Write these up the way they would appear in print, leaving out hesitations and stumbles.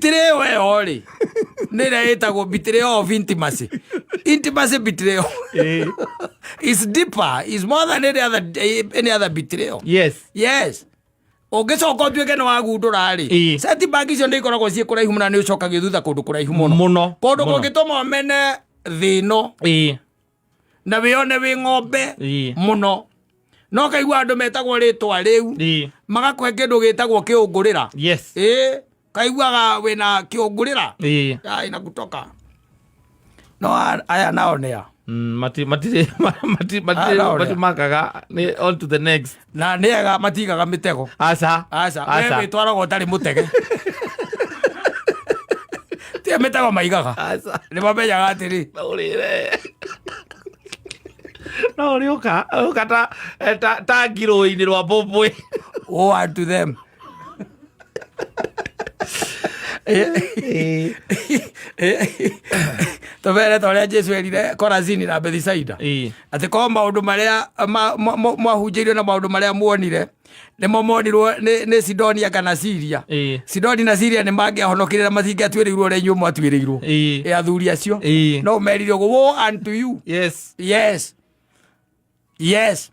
Betrayal ĩyo rĩ, nĩ ĩrĩa ĩtagwo betrayal of intimacy. Intimacy betrayal is deeper, is more than any other betrayal. Yes, ũngĩcoka ũtuĩke nĩ wagundũra rĩ, setback icio nĩ ikoragwo ciĩ kũraihu mũno na nĩ ũcokagio thutha kũndũ kũraihu mũno, Mũno. kũndũ Mũno. kũngĩtũma ũmene thĩ ĩno na wĩone wĩ ng'ombe mũno. No kaigua andũ metagwo rĩtwa rĩu magakũhe kĩndũ gĩtagwo kĩũngũrĩra. Ĩ, kaiguaga wĩna kĩũngũrĩra ya ina kutoka no aya nao nĩa? Matirĩ Ah, no, matimakaga, nĩ on to the next. Na nĩ ega matigaga mĩtego. Aca. Aca, we Aca. wĩtwaraga ũtarĩ mũtege, tia mĩtego maigaga. Aca. Nĩ mamenyaga atĩrĩ, No ũrĩre, no ũrĩũka ũka ta ngirũ-inĩ rwa mbũmbũĩ. Woe unto them. Tũmere ta ũrĩa Jesu erire Korazini na Bethisaida, atĩ korwo maũndũ marĩa mwahunjĩirio na maũndũ marĩa muonire nĩmo monirwo nĩ Sidonia kana Siria, Sidoni na Siria nĩ mangĩahonokire na matingĩatuĩrĩirwo ũrĩa inyuĩ mwatuĩrĩirwo. Ĩ athuri acio, no merire ũguo, woe unto you. Yes,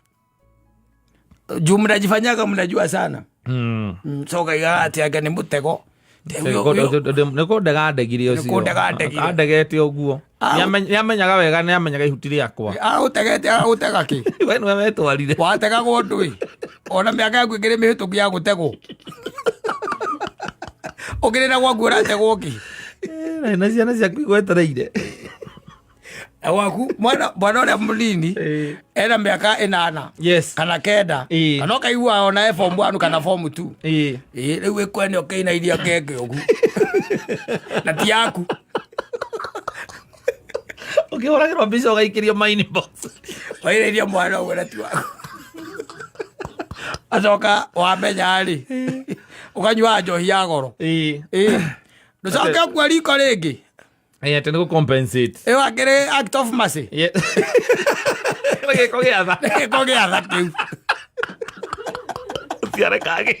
juu mnajifanyaga mnajua sana. So kaigaga atĩ anga nĩ mũtego. Nĩ kũndega andegire ũcio. Nĩ kũndega andegire. Andegete ũguo. Ah. Nĩamenyaga wega, nĩamenyaga ihuti rĩakwa. Agũtegete, agũtega kĩ? We nĩwe wetwarire. Wategagwo ndũĩ ona mĩaka yaku ĩkĩrĩ mĩhĩtũku ya gũtegwo, ũkĩrĩ na gwaku ũrategwo kĩ? Na ciana ciaku igwetereire. Na gwaku mwana ũrĩa mũnini ena mĩaka 8 kana 9, kana ũkaigua ona e form 1 kana form 2. Ĩ, rĩu ĩkwene ũkĩina iria kenge ũguo na ti yaku. Ũkĩhũragĩrwo mbica ũgaikĩrio my inbox. Wairĩirie mwana ũguo na ti waku, acoka wamenya rĩ, ũkanyua njohi ya goro. Ĩ, ndũcoke ũkua riko rĩngĩ. Ĩ, atĩ nĩ gũ-compensate. Ĩyo akĩrĩ act of mercy. Nĩ gĩko gĩa tha. Gĩko gĩa tha kĩu. Ciare kangĩ.